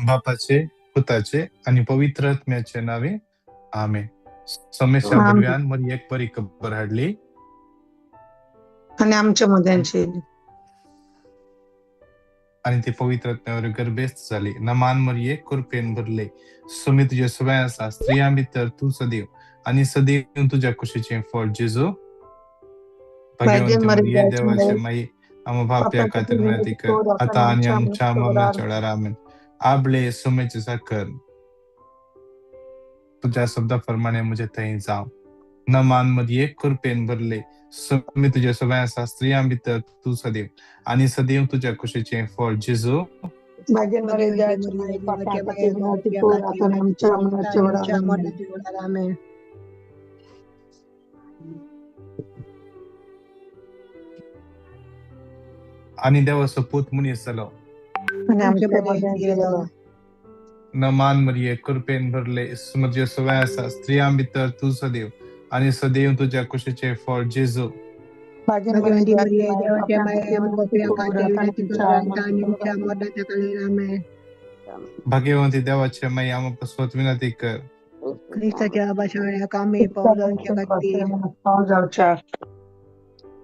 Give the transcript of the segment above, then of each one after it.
बापाचे, पुताचे आनी पवित्र आत्म्याचे नावे, आमेन. समेस्या आमेन. भडव्यान मरियेक बरी खबर हाडली आनी आमच्या मद्यांची आनी ती पवित्र आत्म्यावर गर्भेस्त जाली. नमान मरिये, कृपेन भरले, सुमी तुजे सवय आसा, स्त्रियां भितर तूं सदैव आनी सदैव तुज्या कुशीचें फळ जेजू. भाग्यवंती मरिये, देवाचे माई, आमकां पापया खातीर विनंती कर, आतां आनी आमच्या मरणाच्या वेळार. आमेन. आबळे सुमेचे साखर, तुझ्या शब्दा प्रमाणे म्हजे थंय जावं. नमान मरिये, कृपेन भरले, सुमी तुजे सवय आसा, स्त्रियां भितर तूं सदैव आनी सदैव तुज्या कुशीचें फळ जेजू. भाग्यवंती देवाची माई, पाप्या खातीर विनंती कर, आतां आनी आमच्या मरणाच्या वेळार. आमेन. आनी देवाचो पूत मनीस जालो आनी आमच्या मद्यांत गेलो. नमान मरिये, कृपेन भरले, तुझे सवय आसा, स्त्रियां भितर तूं सदैव आनी सदैव तुज्या कुशीचें फळ जेजू. भाग्यवंती देवाची माई, पाप्या खातीर विनंती कर, आतां आनी आमच्या मरणाच्या वेळार. आमेन. भाग्यवंती देवाचे माई, आमकां पासत विनंती कर. क्रिस्ताच्या भाशणाक आमी पाव जावच्या खातीर. पाव जावच्या.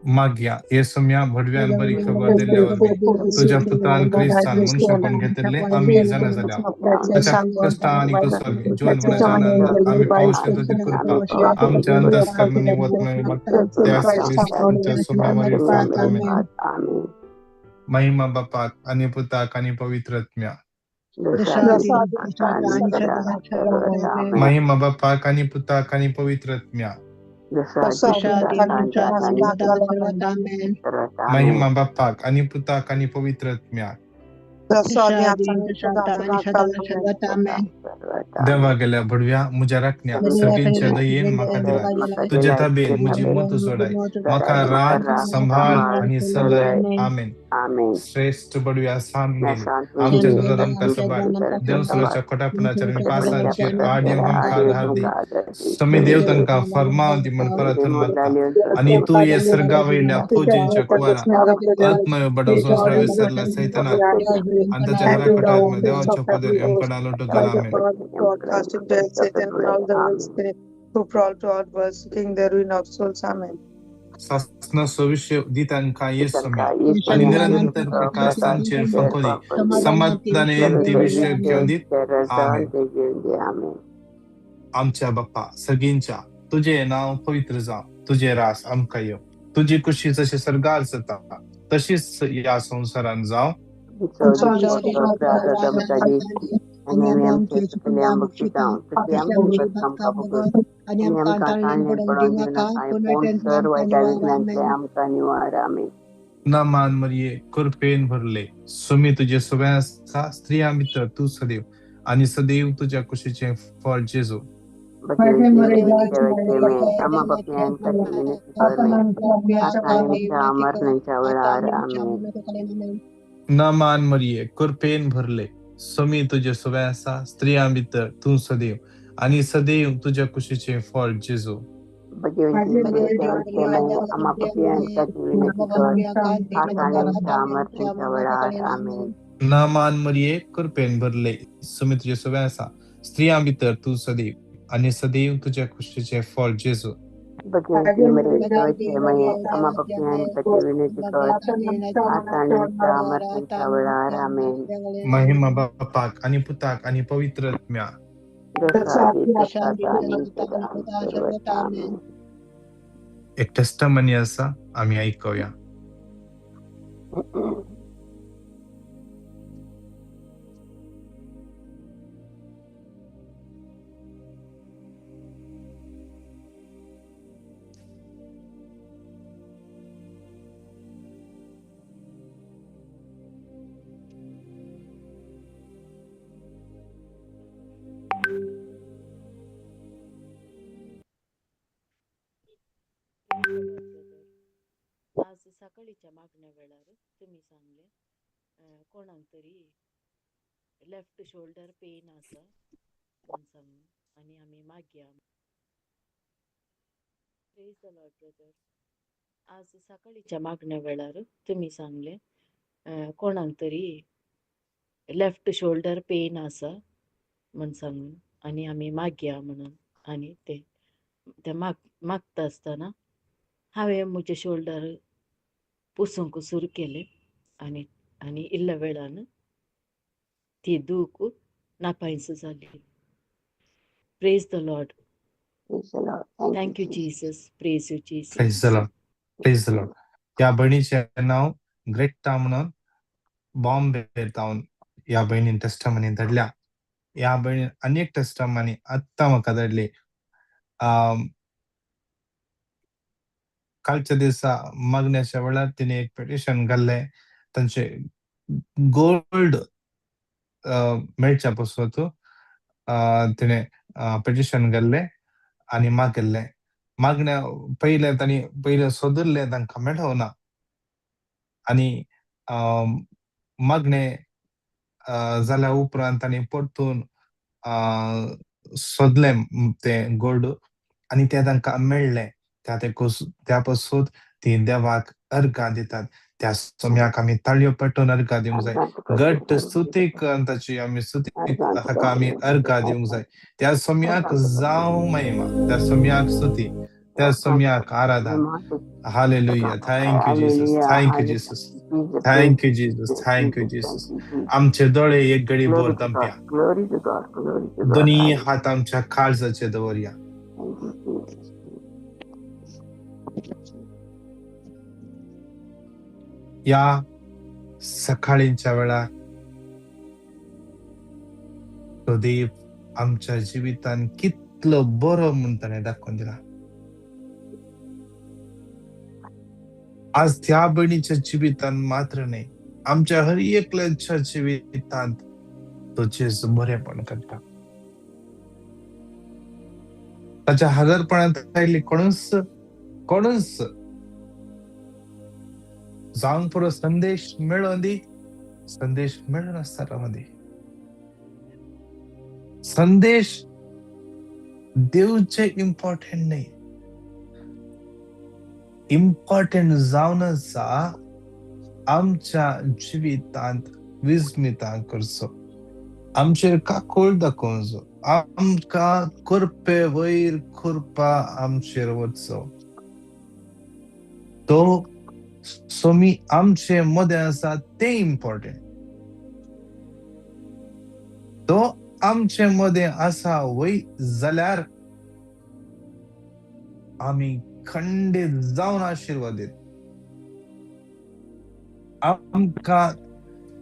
मागया. हे सोम्या भडव्यान बरी खबर दिल्ले वरवीं तुज्या पुतान क्रिस्तान मनशापण घेतिल्ले आमी जाणा जाल्या. ताच्या कश्टां आनी क्रुसावरवीं जिवनपणाच्या आनंदात आमी पावशे तुजी कृपा आमच्या अंतस्करणांनी वतनय मागता, त्याच क्रिस्तांच्या सोम्या मारिफात. आमेन. महिमा बापाक आनी पुताक आनी पवित्र आत्म्या. महिमा बापाक आनी पुताक आनी पवित्र आत्म्या. महिमा बापाक आनी पुताक आनी पवित्र आत्म्या. देवा गेल्या भडव्या म्हज्या राखण्या, सर्गींच्या दयेन म्हाका दिला तुज्या ताबेन म्हजी मत जोडाय, म्हाका राख, सांबाळ आनी सलय. आमेन. श्रेश्ठ बडव्या सांगेन आमच्या झुजांत आमकां सबाळ देवसराच्या खोट्यापणाच्या आनी पासांचेर आड आमकां आधार दी. समी देव तांकां फर्माव दी म्हण परतून मागता आनी तूं हे सर्गा वयल्या फौजींच्या कुवारा आत्मय बडो संवसार विसरला सैतानाक आनी ताच्या हराकटा आत्म्या देवाच्या पदेर आमकां डालोटो घाल. आमेन. Broadcasting to Satan and all the world spirit who prowl to all world seeking the ruin of souls. Amen. सासनाचो विशय दी तांकां ये सोम्या आनी निरंतर प्रकाशांचेर फांको दी, समाधानेन ती विशय घेवन दीत. आमेन. आमच्या बाप्पा सर्गींच्या, तुजें नांव पवित्र जावं, तुजें रास आमकां येवं, तुजी कुशी जशी सर्गार जाता तशीच ह्या संवसारान जावं. नमान मरिये, कृपेन भरले, सुमी तुजे सवय आसा, स्त्रियां भितर तूं सदैव आनी सदैव तुज्या कुशीचें फळ जेजू. नमान मरिये, कृपेन भरले, सुमी तुजे सवय आसा, स्त्रियां भितर तूं सदैव आनी सदैव तुज्या कुशीचें फळ जेजू. नमान मरिये, कृपेन भरले, सुमी तुजे सवय आसा, स्त्रियां भितर तूं सदैव आनी सदैव तुज्या कुशीचें फळ जेजू. महिमा बापाक आनी पुताक आनी पवित्र आत्म्या. एक टेस्टमनी आसा, आमी आयकुया. आज सकाळीच्या मागण्या वेळार तुमी सांगले कोणाक तरी लेफ्ट शोल्डर पेन आसा म्हूण सांगून आनी आमी मागया. प्रेज the Lord brother. आज सकाळीच्या मागण्या वेळार तुमी सांगले कोणाक तरी लेफ्ट शोल्डर पेन आसा म्हण सांगून आनी आमी मागया म्हणून. आनी ते ते मागता आसतना हांवें म्हजें शोल्डर पुसूंक सुरू केलें आनी आनी इल्ल्या वेळान ती दूख नापायस जाली. Praise the Lord. Praise the Lord. Thank you, thank you Jesus. Jesus. Praise you Praise Jesus. The Lord. Praise the Lord. ह्या भयणीचें नांव ग्रेटा म्हणून, बॉम्बे तावन ह्या भयणीन टेस्टमनी धाडल्या. ह्या भयणीन आनी एक टेस्टमनी आत्तां म्हाका धाडली. कालच्या दिसा मागण्याच्या वेळार तिणे एक पिटिशन घाल्लें, तांचे गोल्ड मेळच्या पासत तिणे पिटिशन घाल्लें आनी मागिल्लें. मागण्या पयलें तांणी पयलें सोदिल्लें, तांकां मेळना आनी मागणें जाल्या उपरांत तांणी परतून सोदलें तें गोल्ड आनी तें तांकां मेळ्ळें. त्या त्या पासून ती देवाक अर्गां दितात. त्या सोम्याक आमी ताळयो पेटोवन अर्गां दिवंक जाय. घट स्तुतीक ताची आमी स्तुती हाका आमी अर्गां दिवंक जाय. त्या सोम्याक जावं महिमा, त्या सोम्याक स्तुती, त्या सोम्याक आराधन. Hallelujah. Thank you Jesus. Thank you Jesus. Thank you Jesus. Thank you Jesus. आमचे दोळे एक घडी भर दमप्या, Glory to God. Glory to God. दोन्ही हात आमच्या काळजाचे दवरया. Thank you, Jesus. या सकाळींच्या वेळार तो देव आमच्या जिवितान कितलो बरो म्हूण ताणें दाखोवन दिला. आज त्या भयणीच्या जिवितान मात्र न्हय, आमच्या हर एकल्याच्या जिवितांत तो जेजू बरेपण करता. ताच्या हागरपणांत आयिल्ली कोणूच कोणूच जावंक पुरो संदेश मेळोन दी, संदेश मेळनासतना रावूं दी. संदेश दिवचे इम्पॉर्टंट न्हय, इम्पॉर्टंट जावन आसा आमच्या जिवितांत विस्मितां करचो, आमचेर काकूळ दाखोवचो, आमकां करपे वयर करपा आमचेर वचचो. तो सोमी आमचे मदें आसा तें इम्पॉर्टंट. तो आमचे मदें आसा वय जाल्यार आमी खंडीत जावन आशिर्वादीत. आमकां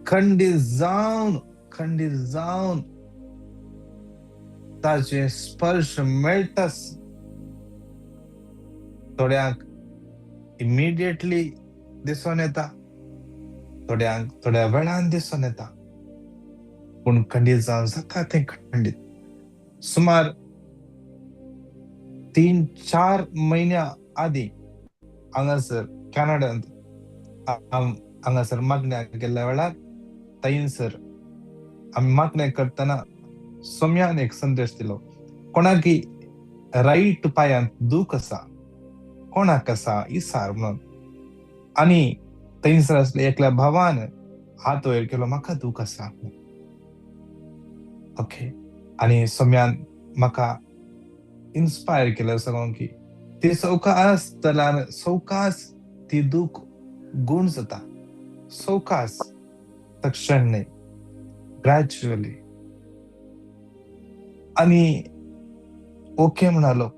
खंडीत जावन खंडीत जावन ताचे स्पर्श मेळटाच. थोड्यांक इमिडिएटली दिसून येता, थोड्यांक थोड्या वेळान दिसून येता, पूण खंडीत जावन जाता तें खंडीत. सुमार 3-4 म्हयन्या आदीं हांगासर कॅनडांत हांगासर मागण्याक गेल्ल्या वेळार थंयसर आमी मागणें करतना सोम्यान एक संदेश दिलो. कोणाकी रायट पांयांत दूख आसा, कोणाक आसा इसार म्हणून. आनी थंयसर आसले एकल्या भावान हात वयर केलो, म्हाका दूख आसा. ओके, आनी सोम्यान म्हाका इन्स्पायर केलें सगळो की ती सवकास तलान सवकास ती दूख गुण जाता, सवकास, तक्षण न्हय, ग्रॅज्युअली. आनी ओके म्हणालो.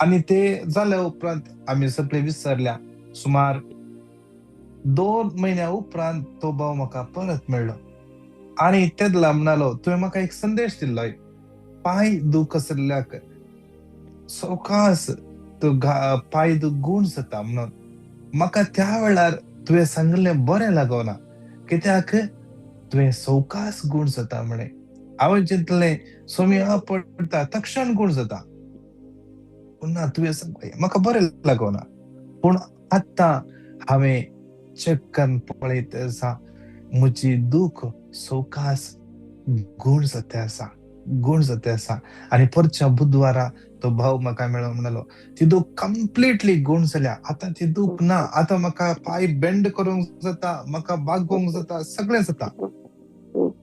आनी ते जाल्या उपरांत आमी सगळे विसरल्या. सुमार 2 म्हयन्या उपरांत तो भाव म्हाका परत मेळ्ळो आनी तेदला म्हणालो, तुवें म्हाका एक संदेश दिल्लो, पांय दूख आशिल्ल्याक सवकास तो पांय दूख गुण जाता म्हणून. म्हाका त्या वेळार तुवें सांगिल्लें बरें लागना, कित्याक तुवें सवकास गुण जाता म्हळें. हांवें चिंतलें सोम्या पडटा तक्षण गुण जाता, पूण ना, तुवें सांगलें म्हाका बरें लागना. पूण आतां हांवें चॅक करून पळयत आसा, म्हजी दूख सवकास गुण जाता आसा, गुण जाता आसा. आनी परच्या बुधवारा तो भाव म्हाका मेळ्ळो, म्हणालो ती दूख कंप्लिटली गुण जाल्या, आतां ती दूख ना, आतां म्हाका पांय बेंड करूंक जाता, म्हाका बागोवंक जाता, सगळें जाता.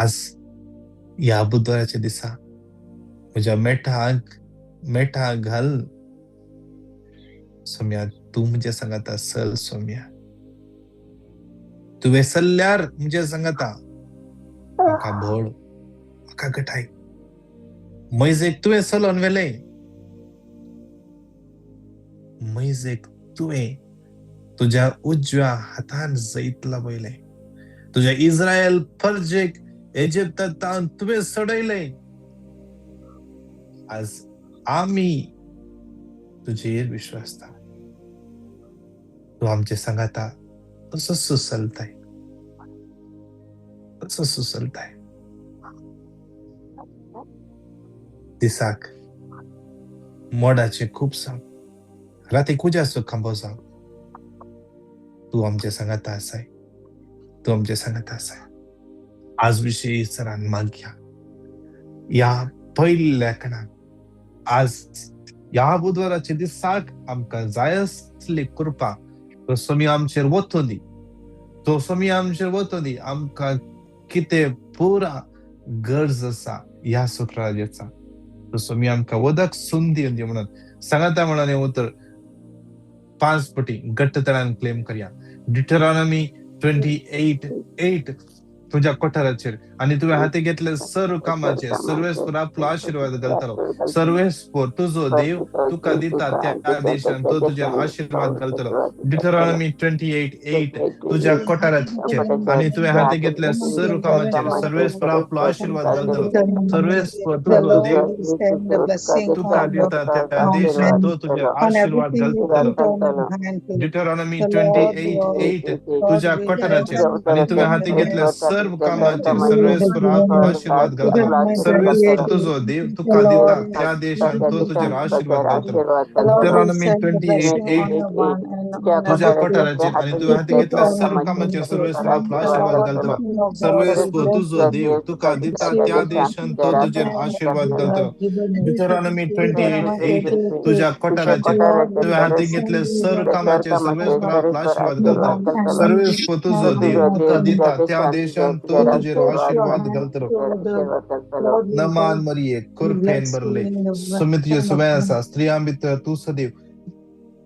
आज ह्या बुधवाराच्या दिसा म्हज्या मेठाक मेठा घाल सोम्या, तूं म्हज्या सांगाता चल सोम्या. तुवें सल्ल्यार म्हज्या सांगाता म्हाका भळ, म्हाका घटाय. मैजेक तुवें चलोन व्हेलें, मैजेक तुवें तुज्या उजव्या हातान जैत लाबयलें, तुज्या इस्रायल परजेक इजिप्तांत तुवें सोडयलें. आज आमी तुजेर विश्वास दवर, तूं आमचे सांगाता तसोच चलताय, तसोच चलताय. दिसाक मोडाचे खूब जावं, राती उज्याचो खांबो जावं, तूं आमचे सांगाता आसाय, तूं आमचे सांगाता आसाय. आज विशय सरान मागया ह्या पयल्या कणाक, आज ह्या बुधवाराच्या दिसाक आमकां जाय आसली कृपा तो स्वामी आमचेर वतूं दी, तो स्वामी आमचेर वतूं दी. आमकां कितें पुरा गरज आसा ह्या शुक्राराचा, तो स्वामी आमकां उदक सुंदी दी म्हणून सांगाता. म्हणून हें उतर 5 पटी घट्ट तरान क्लेम करया. डिटरॉनॉमी 28:8, तुज्या कोठाराचेर आनी तुवें हाती घेतले सर्व कामाचेर सर्वेस्पर आपलो आशिर्वाद घालतलो. सर्वेस्पर तुजो देव तुका दिता त्या देशान तो तुजेर आशिर्वाद घालतलो. डिटरॉनॉमी 28:8, तुज्या कोठाराचेर आनी तुवें हाती घेतले सर्व कामाचेर सर्वेस्पर आपलो आशिर्वाद घालतलो. सर्वेस्पर तुजो देव तुका दिता त्या देशान तो तुजेर आशिर्वाद घालतलो. डिटरॉनॉमी 28:8, तुज्या कोठाराचेर आनी तुवें हाती घेतले सर्व कामाचेर सर्वेस्पर आपलो आशिर्वाद घालतलो. सर्वेस्पर तुजो देव तुका दिता त्या देशान तो तुजेर आशिर्वाद घालतलो. डिटरॉनॉमी 28:8, तुज्या कोठाराचेर आनी तुवें हाती घेतल्या सर्व कामाचेर सर्वेस्पर आपलो आशिर्वाद घालतलो. सर्वेस्पर तुजो देव तुका दिता त्या देशान तो तुजेर आशिर्वाद घालतलो. डिटरॉनॉमी 28:8, तुज्या कोठाराचेर तुवें हाती घेतले सर्व कामाचेर सर्वेस्पर आपलो आशिर्वाद घालतलो. सर्वेस्पर तुजो देव तुका दिता त्या देशान तो तुजेर आशिर्वाद घालतलो. नमान मरिये कृपेन भरले, सुमी तुजे सुबें आसा, स्त्रियां भितर तूं सदैव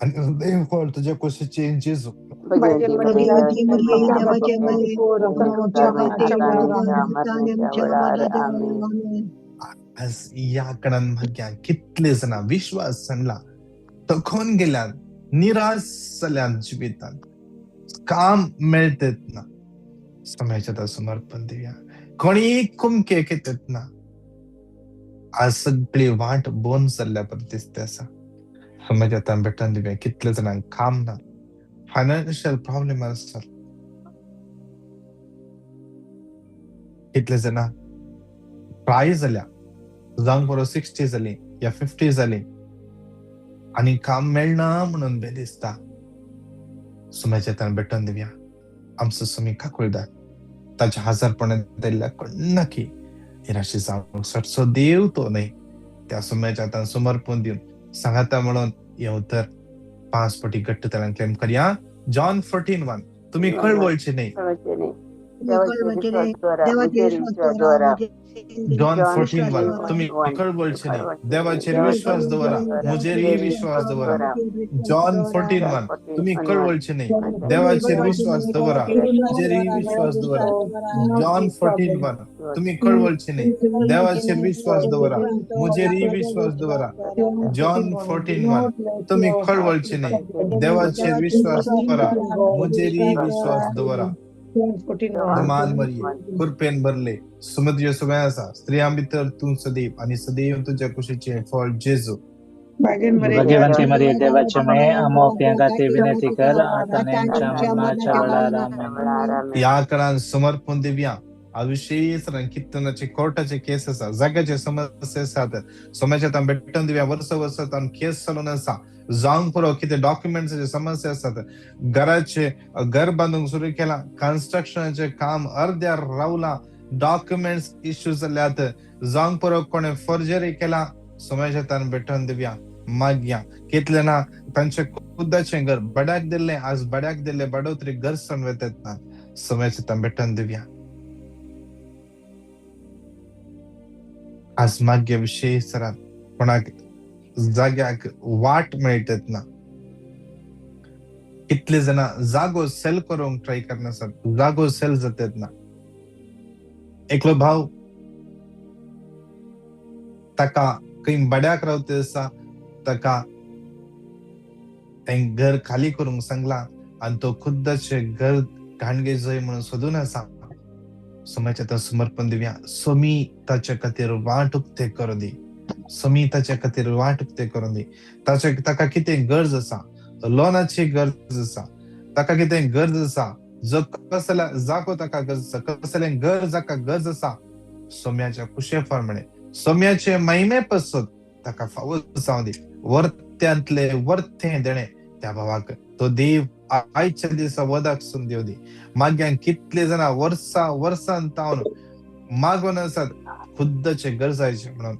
आनी देव फळ तुज्या कुशीचें जेजू. आज ह्या कणान भुरग्यांक कितले जाणां विश्वास सांडला, थकून गेल्यान, निराश जाल्यान, जिवितांत काम मेळत ना. समाजाच्या समर्पण दिवया, कोणी कुमकेक येतात ना. आज सगळी वाट बंद जाल्ल्या पर दिसते आसा. समाजांत भेटून दिवया, कितले जाणांक काम ना, फायनान्शियल प्रॉब्लेम आसा, कितले जाणां प्राय जाल्या, जावंक बरो 60 जाली या 50 जाली आनी काम मेळना म्हणून बे दिसता. समाजांत भेटून दिवया, आमचो स्वामी काकुळदार ताच्या हजारपणान दिल्ल्या कोणाकी निराशी जावंक सटचो देव तो न्हय. त्या सुम्याच्या हातान समर्पण दिवन सांगाता म्हणून हें उतर 5 पटी घट्ट तरान क्लेम करया. जॉन 14:1, तुमी कळवळचे न्हय. जॉन 14:1, तुमी कळवळचे न्हय, देवाचेर विश्वास दवरा, म्हजेरय विश्वास दवरा. जॉन 14:1, तुमी कळवळचे न्हय, देवाचेर विश्वास दवरा, म्हजेरय विश्वास दवरा. जॉन 14:1, तुमी कळवळचे न्हय, देवाचेर विश्वास दवरा, म्हजेरय विश्वास दवरा. जॉन 14:1, तुमी कळवळचे न्हय, देवाचेर विश्वास दवरा, म्हजेरय विश्वास दवरा. मान मरिये कृपेन भरले, सुमद्य सुबें आसा, स्त्रियां भितर तूं सदैव आनी सदैव तुज्या कुशीचें फळ जेजू. भाग्यवंती मरिये देवाचे माये, आम्हा पाप्यां खातीर विनंती कर, आतां आनी आमच्या मरणाच्या वेळार. आमेन. ह्या कणान समर्पण दिवया. विशेष कित्तनाचे कोर्टाचे केस आसा, जाग्याचे समस्या आसात, समाजांत भेटून दिवया. वर्स वर्स केस चलून आसा, जावंक पुरो कितें डॉक्युमेंट्साचे समस्या आसात, घराचे घर बांदूंक सुरू केलां, कन्स्ट्रक्शनाचें काम अर्द्यार रावलां, डॉक्युमेंट्स इश्यू जाल्यात, जावंक पुरो कोणें फोर्जरी केलां, समाजांत भेटून दिवया. मागया कितले ना तांचे खुद्दाचें घर बड्याक दिल्लें, आज बड्याक दिल्लें बडोतरी घर सण वतात ना, समाजांत भेटून दिवया. आज माग्य विशेष सरान कोणाक जाग्याक वाट मेळटत ना. कितले जाणां जागो सेल करूंक ट्राय करनासत, जागो सेल जातात ना. एकलो भाव ताका खंय भाड्याक रावता आसा, ताका तें घर खाली करूंक सांगला आनी तो खुद्दाचें घर घाणगे जय म्हणून सोदून आसा. सोम्याचें आतां समर्पण दिवया. सोमी ताच्या खातीर वाट उक्ते करूं दी, सोमी ताच्या खातीर वाट उक्ते करूं दी. ताचे ताका कितें गरज आसा, लोनाची गरज आसा, ताका कितें गरज आसा, जो कसल्या जागो ताका गरज आसा, कसलें घर जाका गरज आसा, सोम्याच्या कुशे प्रमाणे सोम्याचे महिमे पसत ताका फावो जावं दी. वर्त्यांतले वर्तें देणें त्या भावाक तो देव आयच्या दिसा वदाक सून दिवं दी. माग्यांक कितले जाणां वर्सां वर्सान तावन मागून आसात खुद्दाचे गरजायचे म्हणून.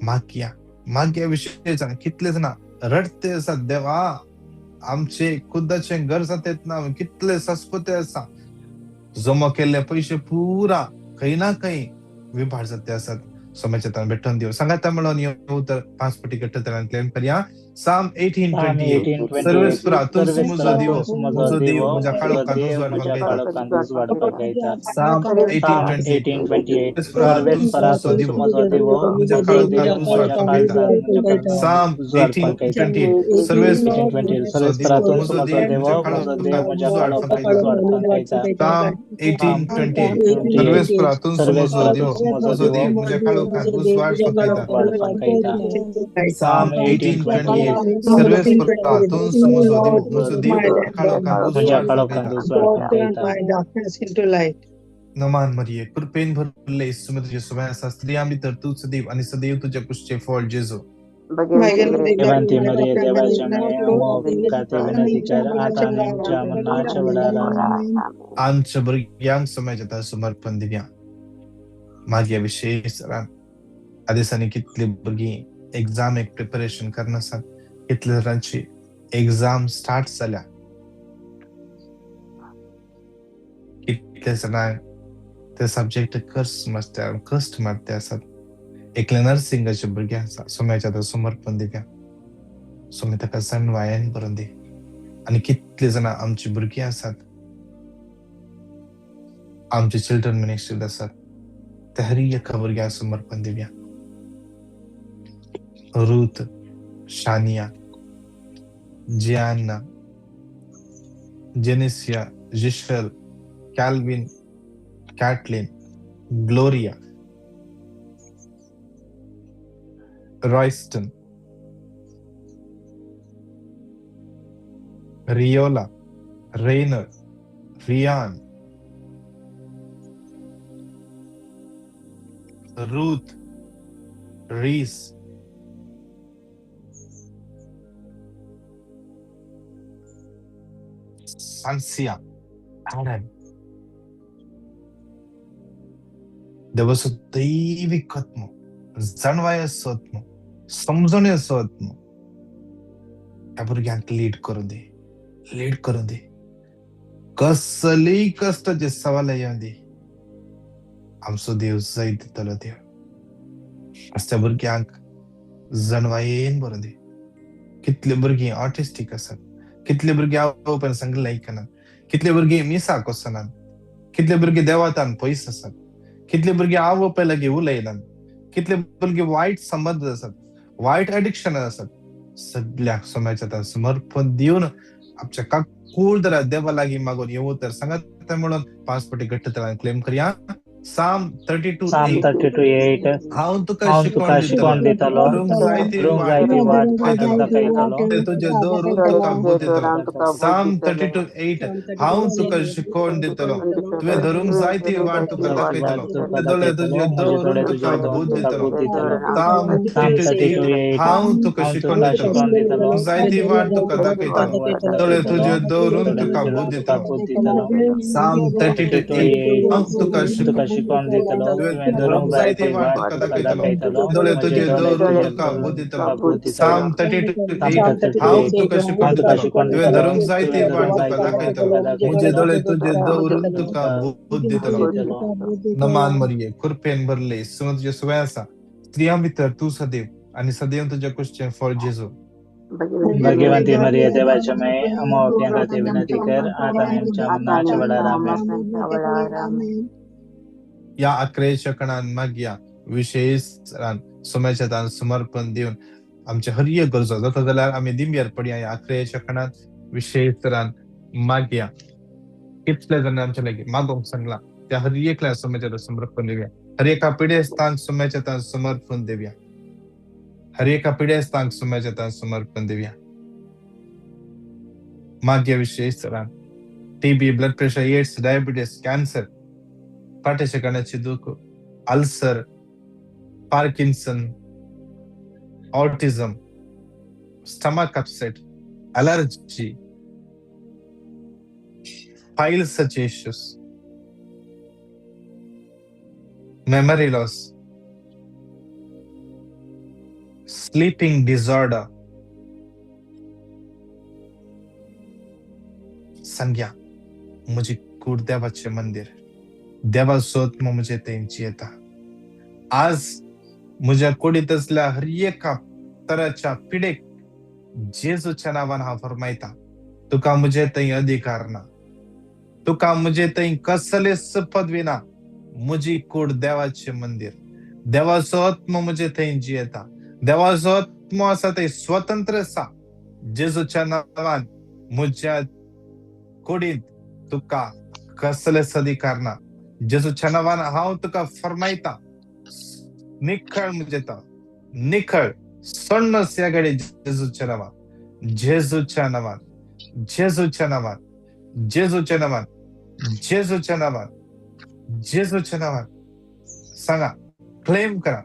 मागया मागया विशय जाणां कितले जाणां रडते आसात, देवा आमचे खुद्दाचे घर जातात ना, कितले सस्पते आसा, जमा केल्ले पयशे पुरा खंय ना खंय विभार जाते आसात. सोम्याच्या तान भेटून दिव सांगाता म्हणून येऊ तर 5 पटी घट्ट तरान क्लेम करया. साम 18:28 सर्वेस्परा तूं मुजो दिवो, मुजो देव म्हज्या काळोखान उजवाड फंकयता. साम 18:28 सर्वेस्परा तूं मुजो दिवो, म्हज्या काळोखान उजवाड फंकयता. साम 18:28 सर्वेस्परा तूं मुजो देव म्हज्या काळोखान उजवाड फंकयता. साम 18:28 सर्वेस्परा तूं मुजो दिवो, मुजो देव म्हज्या काळोखान उजवाड फंकयता. साम 18:28 सर्वेस्परा तूं मुजो दिवो, मुजो देव काळोखान उजवाड फंकयता. नमान मरिये, कृपेन भरले येसू तुझे सुभाय आसा, स्त्रियां भितर तूंच देव आनी सदैव तुज्या कुशचें फळ जेजू. देवांती मरिये, देवाच्या माये, आमकां विनंती कर, आतां आनी आमच्या मरणाच्या वेळार. आमेन. आमच्या भुरग्यांक समाजात समर्पण दिवया. मागीर विशेष ह्या दिसांनी कितली भुरगीं एग्जामीक प्रिपरेशन करनासात, कितले जाणांची एग्जाम स्टार्ट जाल्या, कितले जाणांक ते सब्जेक्ट कश्ट मारते आसात. एकले नर्सिंगाचे भुरगे आसा, सोम्याच्या आतां समर्पण दिवया. सोमी ताका सणवायन करून दी. आनी कितले जाणां आमची भुरगीं आसात, आमचे चिल्ड्रन मिनिस्ट्रीत आसात, ते हर एका भुरग्याक समर्पण दिवया. Ruth, Shania, Gianna, Jenicia, Jishel, Calvin, Catlin, Gloria, Royston, Riola, Rainer, Rian, Ruth, Reese, Sancia, Adam. देवाचो दैवीक आत्मो, जाणवायेचो आत्मो, समजणेचो आत्मो ह्या भुरग्यांक लीड करूं दी, लीड करूं दी. कसलीय कश्टाचे सवाल येवं दी, आमचो देव जैत दितलो देव. आज त्या भुरग्यांक जाणवायेन बरोवं दी. कितले भुरगीं ऑटिस्टीक आसात, कितले भुरगीं आवय बापायन सांगिल्लें आयकनात, कितले भुरगीं मिसाक वचनात, कितले भुरगीं देवातान पयस आसात, कितले भुरगीं आवय बापाय लागीं उलयनात, कितले भुरगीं वायट संबंद आसात, वायट एडिक्शन आसात. सगळ्याक सोम्याच्या आतां समर्पण दिवन आमच्या काकूळ दरा देवा लागीं मागून येवं तर सांगात म्हणून 5 पटी घट्ट तरान क्लेम करया. साम साम 32:8 32:8 हांव तुका हांव तुका शिकवण शिकवण दितलो, दितलो, करूंक जाय ती करूंक वाट जाय ती वाट दाखयतलो, दाखयतलो, ते तुजे दवरून तुका बुद्ध दितलो. साम 32:8 हांव तुका शिकवण दितलो, तुवें धरूंक जाय ती वाट तुका दाखयतलो, तुका ते दोळे दाखयतलो, तुजे म्हजे दवरून दोळे तुका तुजे बुद्ध दवरून तुका दितलो. बुद्ध दितलो. साम साम 32:8 32:8 हांव तुका हांव शिकवण तुका दितलो, शिकवण दितलो, करूंक जाय ती वाट तुका दाखयतलो, वाट दोळे दाखयतलो, तुजे दवरून दोळे तुका तुजे बुद्ध दवरून तुका दितलो. बुद्ध दितलो. साम 32:8 32:8 हांव तुका तुका शिकवण शिकवण दितलो, तुवें तुवें धरूंक धरूंक जाय जाय ती ती वाट वाट तुका तुका दाखयतलो, दाखयतलो, दोळे म्हजे तुजे दोळे दवरून तुजे तुका दवरून बुद्ध दितलो. तुका बुद्ध दितलो. साम 32:8 साम हांव 32:8 तुका हांव शिकवण तुका दितलो, शिकवण तुवें दितलो, धरूंक जाय ती तुवें वाट धरूंक जाय तुका ती वाट दाखयतलो, तुका म्हजे दाखयतलो, दोळे तुजे दवरून तुका तुका बुद्ध बुद्ध दितलो. दितलो. नमान मरिये, कृपेन भरले, येसू तुजे सुवे आसा, स्त्रियां भितर तूं सदैव आनी सदैव तुज्या कुशीचें फळ जेजू. भगवंती मरिये देवाच्या माये, आम्हा पाप्यां खातीर विनंती कर, आता आनी आमच्या मरणाच्या वेळार. आमेन. या अकरेच्या कणान मागया विशेष सोम्याच्या तान समर्पण दिवन आमच्या हर एक गरजो जाता जाल्यार आमी दिंब्यार पडया. ह्या अकरेच्या कणान विशेष तरान मागया. कितले जाण आमच्या लागीं मागोवंक सांगला त्या हर एकल्या सोम्याच्या समर्पण दिवया. हर एका पिडेस्तांक सोम्याच्या तान समर्पण दिवया. हर एका पिडेस्तांक सोम्याच्या तान समर्पण दिवया. मागया विशेष तरान TB, blood pressure, AIDS, diabetes, cancer, फाटीच्या कणाची दूख, ulcer, Parkinson, autism, stomach upset, allergy, पायल्साचे issues, memory loss, sleeping disorder. संज्ञा म्हजी कूड देवाचें मंदीर, देवाचो आत्मो म्हजे थंय येता. आज म्हज्या कुडींत असल्या हर एका तराच्या पिडेक जेजूच्या नांवान हांव फरमायता, तुका म्हजे थंय अधिकार ना, तुका म्हजे थंय कसलेच पदवी ना. म्हजी कूड देवाचें मंदीर, देवाचो आत्मो म्हजे थंय जियेता, देवाचो आत्मो आसा थंय स्वतंत्र आसा. जेजूच्या नांवान म्हज्या कुडींत तुका कसलेच अधिकार ना. जेजूच्या नांवान हांव तुका फरमायता, निखळ म्हजे तो निखळ सोडनस ह्या घडये जेजूच्या नांवान, जेजूच्या नांवान, जेजूच्या नांवान, जेजूच्या नांवान, जेजूच्या नांवान, जेजूच्या नांवान. सांगा, क्लेम करा,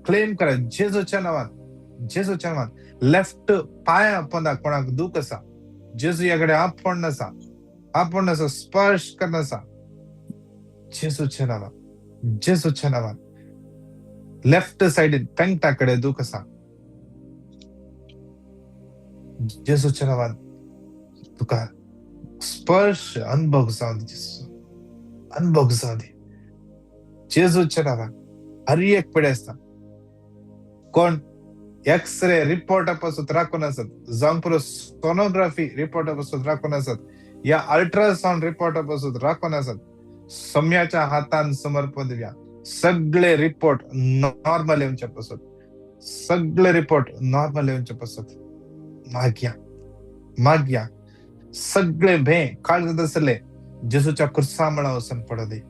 क्लेम करा जेजूच्या नांवान, जेजूच्या नांवान. लेफ्ट पांया पोंदा कोणाक दूख आसा, जेजू ह्या कडेन आपोवन आसा, आपोवन आसा, स्पर्श करन आसा जेजूच्या नांवान, जेजूच्या नांवान. लेफ्ट सायडीन पेंगटा कडेन दूख आसा, जेजूच्या नांवान तुका स्पर्श अनुभव जावं दी, जेजू अनुभव जावं दी जेजूच्या नांवान. हर एक पिडे आसता कोण एक्सरे रिपोर्टा पासून राखून आसत, जावं पुरो सोनोग्राफी रिपोर्टा पासून राखून आसत, या अल्ट्रासावंड रिपोर्टा पासून राखून आसत, सम्याच्या हातान समर्पण दिवया. सगळे रिपोर्ट नॉर्मल येवचे पासून, सगळे रिपोर्ट नॉर्मल येवचे पासून मागया, मागया. सगळे भे काळजांत आसले जेजूच्या कुर्सामळा वचून पडू दी,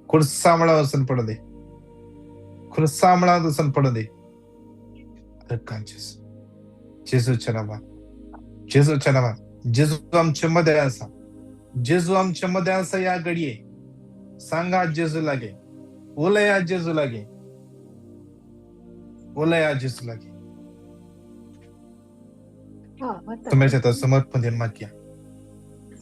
कुर्सामळा वचून पडू दी, कुर्सामळा वचून पडू दी. जेजूच्या नांवान, जेजूच्या नांवान. जेजू आमचे मध्ये आसा, जेजू आमचे मध्ये आसा. ह्या घडये सांगा जेजू लागीं, उलया जेजू लागीं, उलया जेजू लागीं. तुमच्या हातात समर्पण दिवन मागया,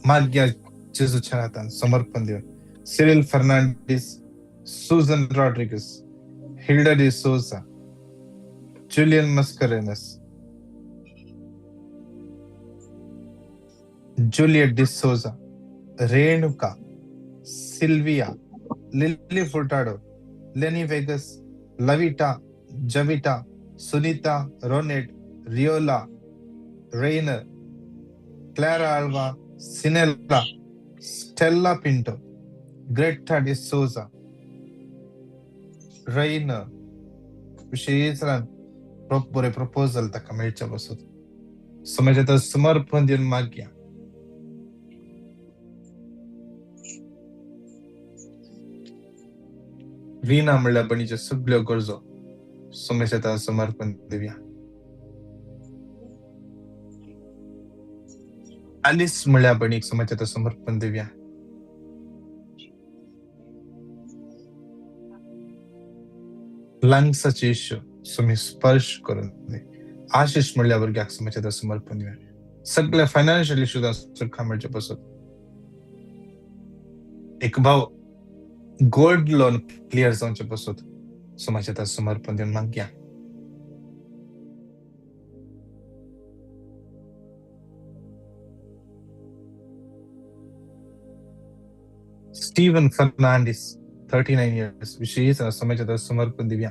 मागया जेजूच्या हातान समर्पण दिवन. Cyril Fernandes, Susan Rodrigues, Hilda D'Souza, Julian Mascarenhas, Juliet D'Souza, Renuka, Sylvia, Lily Furtado, Lenny Vegas, Lavita, Javita, Sunita, Ronet, Riola, Rainer, Clara Alva, Sinella, Stella Pinto, Greta D'Souza, Rainer. विशेष बरे प्रपोजल ताका मेळचे पासून समाजात समर्पण दिवन मागया. रीना म्हणल्यार बणीच्यो सगळ्यो गरजो समाजात समर्पण दिवया. आलिस म्हणल्यार बणीक समाजात समर्पण दिवया. लंग्साचे इश्यू सुमी स्पर्श करून दी. आशिष म्हणल्या भुरग्याक समाजात समर्पण दिवया. सगळे फायनान्शियल इश्यू सुरखा मेळचे पासून. एक भाव गोल्ड लोन क्लियर जावचे पासून समाजात समर्पण दिवन मागया. स्टीवन फर्नांडीस 39 years विशेष समाजात समर्पण दिवया.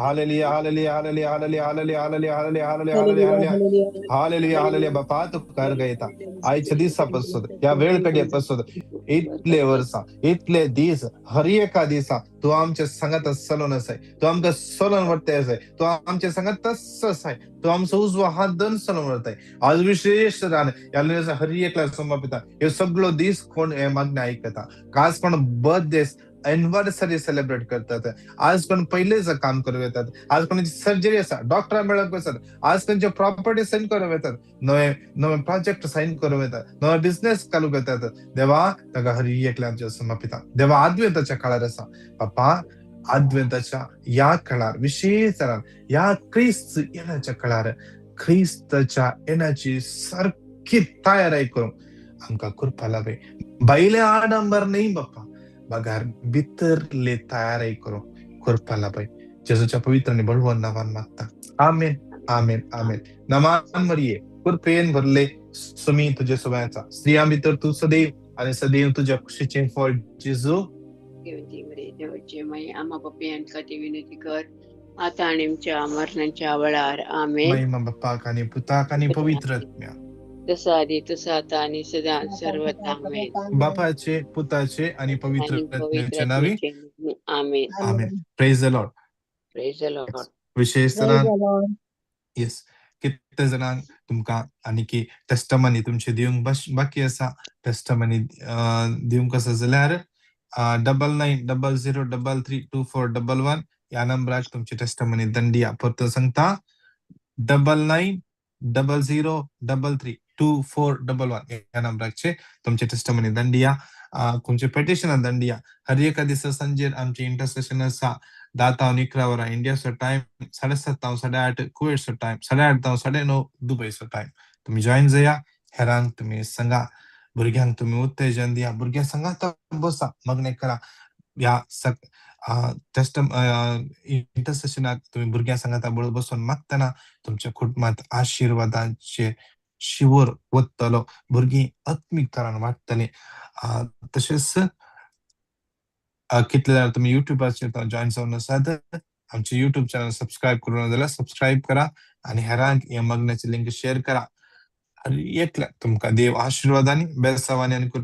Hallelujah, hallelujah, hallelujah, hallelujah, hallelujah, hallelujah, hallelujah, hallelujah, hallelujah, hallelujah, hallelujah, hallelujah. बापा तुका गायता आयच्या दिसा पसत, ह्या वेळ कडे पसत, इतले वर्सां, इतले दीस, हर एका दिसा तूं आमच्या सांगात चलोन आसाय, तूं आमकां चलोन व्हरताय आसाय, तूं आमच्या सांगात तस्सो आसाय, तूं आमचो उजवो हात धरून चलोन व्हरताय. आज विशेष रान ह्या हर एकल्या समर्पिता ह्यो सगळो दीस कोण हे मागणें आयकता. आज कोण बर्थडे एनिवर्सरी सेलिब्रेट करतात, आज कोण पयलेच काम करूं येतात, आज कोणाची सर्जरी आसा डॉक्टरा मेळोवंक वतात, आज खंयचे प्रॉपर्टी सायन करूं येतात, नवे नवे प्रोजेक्ट सायन करूं येतात, नवे बिझनेस घालूंक येतात. देवा ताका हर एकल्या आमच्या समर्पिता. देवा आद्वेंताच्या काळार आसा बापा, आद्वेंताच्या ह्या काळार विशेष ह्या क्रिस्त येण्याच्या काळार क्रिस्ताच्या येण्याची सारखी तयारी करूंक आमकां कृपा लाभे. भायले आडंबर न्ही बाप्पा, बगार भितरले तयारी करूंक कृपा लाभय. जेजूच्या पवित्र आणि बळवंत नावान मागता, आमेन, आमेन, आमेन. नमान मरिये, कृपेन भरले, सुमी तुझे सोबत, स्त्रियां भितर तूं सदैव आणि सदैव तुझ्या कुशीचें फळ जेजू. देवाची माई, आम्हा पापयांखातीर विनंती कर, आता आणि आमच्या मरणाच्या वेळार. आमेन. महिमा बाप्पाक आणि पुताक आणि पवित्र आत्म्याक, जसं आधी तसं आता आणि सदा सर्वत्र. आमेन. बापाचे, पुताचे आणि पवित्र आत्म्याच्या नावे. आमेन. आमेन. Praise the Lord. Praise the Lord. विशेष तरान येस, कितले जाणांक तुमकां आनी टेस्टमनी तुमची दिवंक बाकी आसा. टेस्टमनी दिवंक आसा जाल्यार 9900332411 ह्या नंबराक तुमची टेस्टमनी दंडिया. परतून सांगता, 9900332411 ह्या नंबराचे तुमचे टेस्टमनी दंडिया, तुमचे पेटिशन दंडिया. हर एका दिसा सांजेर आमचे इंटरसेशन आसा, 10 तावन 11 वरां इंडियाचो टायम, 7:30 तावन 8:30 कुवेटचो टायम, 8:30 तावन 9:30 दुबयचो टायम. तुमी जॉयन जाया, हेरांक तुमी सांगा, भुरग्यांक तुमी उत्तेजन दिया, भुरग्यां सांगात बसा, मागणें करा. ह्या टेस्ट इंटरसेशनाक तुमी भुरग्यां सांगाता बसून मागतना तुमच्या कुटुंबात आशिर्वादाचे शिवर वतलो, भुरगीं आत्मीक तरान वाडटलीं. तशेंच कितले जाणां तुमी युट्यूबाचेर जॉयन जावन आसात, आमचे युट्यूब चॅनल सबस्क्रायब करूंक ना जाल्यार सबस्क्रायब करा आनी हेरांक ह्या मागण्याची लिंक शेअर करा. आनी एकल्या तुमकां देव आशिर्वादांनी, बेसावांनी आनी कृपेन